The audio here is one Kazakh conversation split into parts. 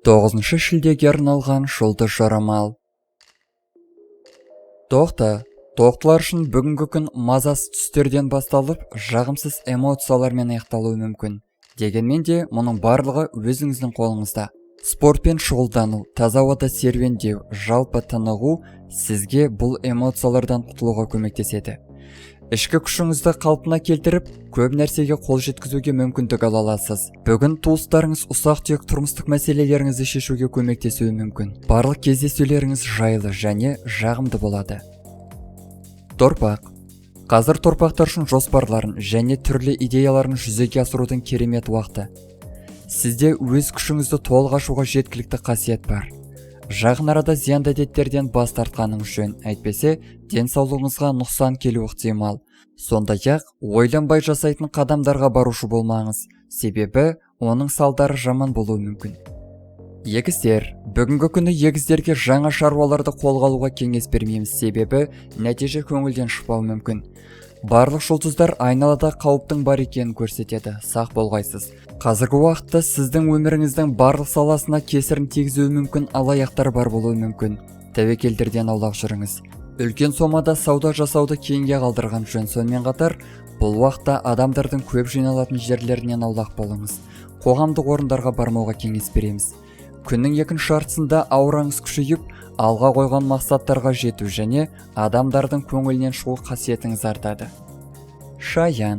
9 шілдеге арналған жұлдыз жорамал. Тоқты. Тоқтылар үшін бүгінгі күн мазасыз түстерден басталып, жағымсыз эмоциялармен аяқталуы мүмкін. Дегенмен де мұның барлығы өзіңіздің қолыңызда. Спортпен шұғылдану, таза ауада серуендеу, жалпы тынығу сізге бұл эмоциялардан құтылуға көмектеседі. Ішкі күшіңізді қалпына келтіріп, көп нәрсеге қол жеткізуге мүмкіндік ала аласыз. Бүгін туыстарыңыз ұсақ-түйек тұрмыстық мәселелеріңізді шешуге көмектесуі мүмкін. Барлық кездесулеріңіз жайлы және жағымды болады. Торпақ. Қазір торпақтар үшін жоспарларын және түрлі идеяларын жүзеге асырудың керемет уақыты. Сізде өз күшіңізді толық ашуға жеткілікті қасиет бар. Жақын арада зиянды әдеттерден бас тартқаныңыз жөн, әйтпесе денсаулығыңызға нұқсан келуі ықтимал. Сондай-ақ, ойланбай жасайтын қадамдарға барушы болмаңыз, себебі оның салдары жаман болуы мүмкін. Егіздер. Бүгінгі күні егіздерге жаңа шаруаларды қолға алуға кеңес бермейміз, себебі нәтиже көңілден шықпауы мүмкін. Барлық жұлдыздар айналада қауіптің бар екенін көрсетеді, сақ болғайсыз. Қазіргі уақытта сіздің өміріңіздің барлық саласына кесірін тигізуі мүмкін алаяқтар бар болуы мүмкін. Тәуекелдерден аулақ жүріңіз. Үлкен сомада сауда жасауды кейінге қалдырған жөн. Сонымен қатар, бұл уақытта адамдардың көп жиналатын жерлерінен аулақ болыңыз. Қоғамдық орындарға бармауға кеңес береміз. Күннің екінші жартысында аураңыз күшейіп, алға қойған мақсаттарға жету және адамдардың көңілінен шығу қасиетіңіз артады. Шаян.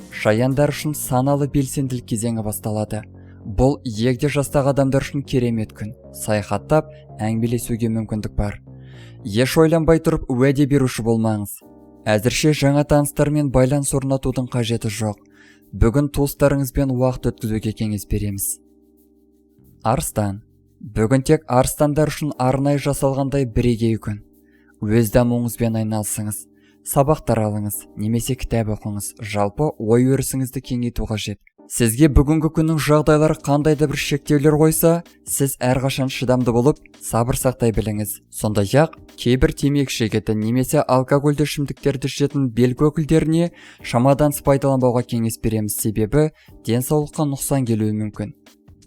Шаяндар үшін саналы белсенділік кезеңі басталады. Бұл егде жастағы адамдар үшін керемет күн. Саяхаттап, әңгімелесуге мүмкіндік бар. Еш ойланбай тұрып уәде беруші болмаңыз. Әзірше жаңа таныстармен байланыс орнатудың қажеті жоқ. Бүгін туыстарыңызбен уақыт өткізуге кеңес береміз. Арыстан. Бүгін тек арыстандар үшін арнайы жасалғандай бірегей күн. Өз дамуыңызбен айналысыңыз, сабақтар алыңыз, немесе кітап оқыңыз. Жалпы ой өрісіңізді кеңейту қажет. Сізге бүгінгі күннің жағдайлары қандай да бір шектеулер қойса, сіз әрқашан шыдамды болып, сабыр сақтай біліңіз. Сондай-ақ, кейбір темекі шегетін немесе алкогольді ішімдіктерді ішетін белгі өкілдеріне шамадан тыс пайдаланбауға кеңес береміз, себебі денсаулыққа нұқсан келуі мүмкін.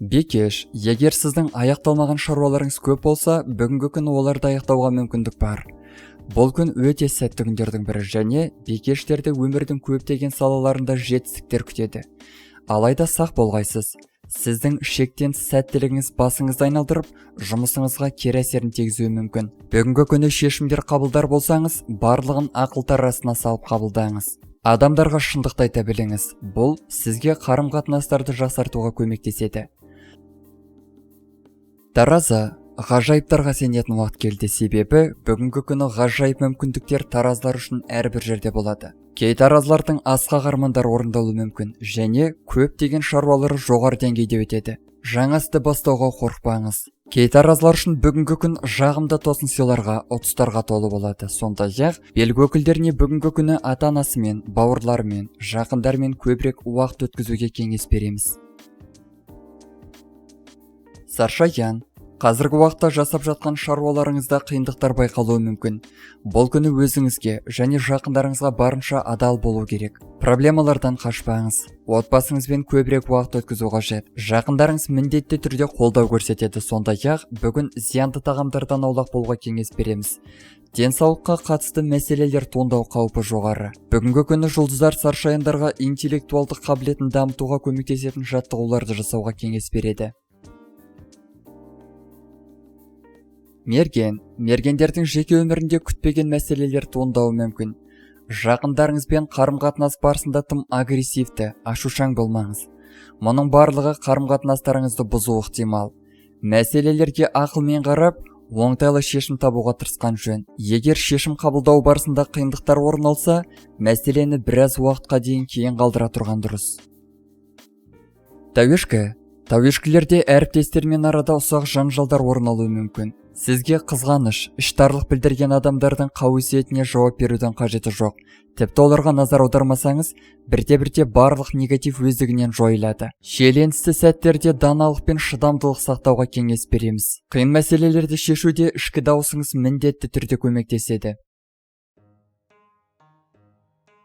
Бекеш, егер сіздің аяқталмаған шаруаларыңыз көп болса, бүгінгі күні оларды аяқтауға мүмкіндік бар. Бұл күн өте сәтті күндердің бірі және бекештерді өмірдің көптеген салаларында жетістіктер күтеді. Алайда сақ болғайсыз. Сіздің шектен тыс сәттілігіңіз басыңызды айналдырып, жұмысыңызға кері әсерін тигізуі мүмкін. Бүгінгі күні шешімдер қабылдар болсаңыз, барлығын ақыл таразысына салып қабылдаңыз. Адамдарға шындықты айта біліңіз. Бұл сізге қарым-қатынастарды жақсартуға көмектеседі. Таразы. Ғажайыптарға сенетін уақыт келді, себебі бүгінгі күні ғажайып мүмкіндіктер таразылар үшін әрбір жерде болады. Кей таразылардың асқақ армандары орындалуы мүмкін және көптеген шаруалары жоғары деңгейде өтеді. Жаңа істі бастауға қорықпаңыз. Кей таразылар үшін бүгінгі күн жағымды тосын сыйларға, ұтыстарға толы болады. Сондай-ақ, белгі өкілдеріне бүгінгі күні ата-анасымен, бауырларымен, жақындарымен көбірек уақыт өткізуге кеңес береміз. Саршаян. Қазіргі уақытта жасап жатқан шаруаларыңызда қиындықтар байқалуы мүмкін. Бұл күні өзіңізге және жақындарыңызға барынша адал болу керек. Проблемалардан қашпаңыз. Отбасыңызбен көбірек уақыт өткізу қажет. Жақындарыңыз міндетті түрде қолдау көрсетеді. Сондай-ақ, бүгін зиянды тағамдардан аулақ болуға кеңес береміз. Денсаулыққа қатысты мәселелер туындау қаупі жоғары. Бүгінгі күні жұлдыздар саршаяндарға интеллектуалдық қабілетін дамытуға көмектесетін жаттығуларды жасауға кеңес береді. Мерген. Мергендердің жеке өмірінде күтпеген мәселелер туындауы мүмкін. Жақындарыңызбен қарым-қатынас барысында тым агрессивті, ашушаң болмаңыз. Мұның барлығы қарым-қатынастарыңызды бұзуы ықтимал. Мәселелерге ақылмен қарап, оңтайлы шешім табуға тырысқан жөн. Егер шешім қабылдау барысында қиындықтар орын алса, мәселені біраз уақытқа дейін кейін қалдыра тұрған дұрыс. Тәуешкі. Тәуешкілерде әріптестермен арада ұсақ жанжалдар орын алуы мүмкін. Сізге қызғаныш, іштарлық білдірген адамдардың қауесетіне жауап берудің қажеті жоқ. Тіпті оларға назар аудармасаңыз, бірте-бірте барлық негатив өздігінен жойылады. Шиеленісті сәттерде даналық пен шыдамдылық сақтауға кеңес береміз. Қиын мәселелерді шешуде ішкі дауысыңыз міндетті түрде көмектеседі.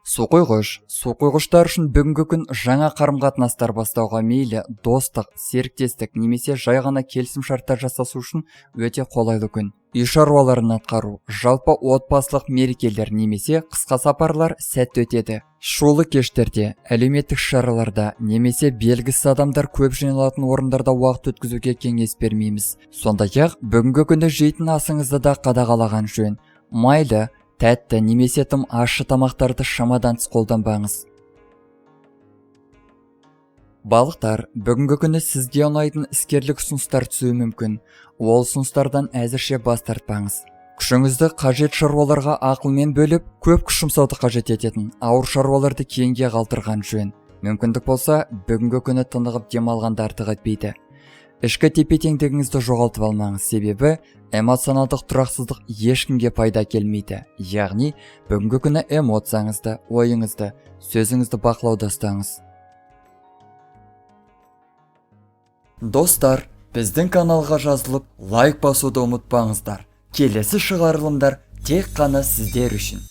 Суқұйғыш. Суқұйғыштар үшін бүгінгі күн жаңа қарым-қатынастар бастауға, мейлі достық, серіктестік немесе жай ғана келісімшарттар жасасу үшін өте қолайлы күн. Үй шаруаларын атқару, жалпы отбасылық мерекелер немесе қысқа сапарлар сәтті өтеді. Шулы кештерде, әлеуметтік шараларда немесе белгісіз адамдар көп жиналатын орындарда уақыт өткізуге кеңес бермейміз. Сондай-ақ бүгінгі күні жейтін асыңызды да қадағалаған жөн. Майлы, тәтті немесе тым ащы тамақтарды шамадан тыс қолданбаңыз. Балықтар, бүгінгі күні сізге ұнайтын іскерлік ұсыныстар түсуі мүмкін. Ол ұсыныстардан әзірше бас тартпаңыз. Күшіңізді қажет шаруаларға ақылмен бөліп, көп күш жұмсауды қажет ететін ауыр шаруаларды кейінге қалдырған жөн. Мүмкіндік болса, бүгінгі күні тынығып демалғанды артық етпейді. Ішкі тепе-теңдігіңізді жоғалтып алмаңыз, себебі эмоционалдық тұрақсыздық ешкімге пайда келмейді. Яғни, бүгінгі күні эмоцияңызды, ойыңызды, сөзіңізді бақылауда ұстаңыз. Достар, біздің каналға жазылып, лайк басуды ұмытпаңыздар. Келесі шығарылымдар тек қана сіздер үшін.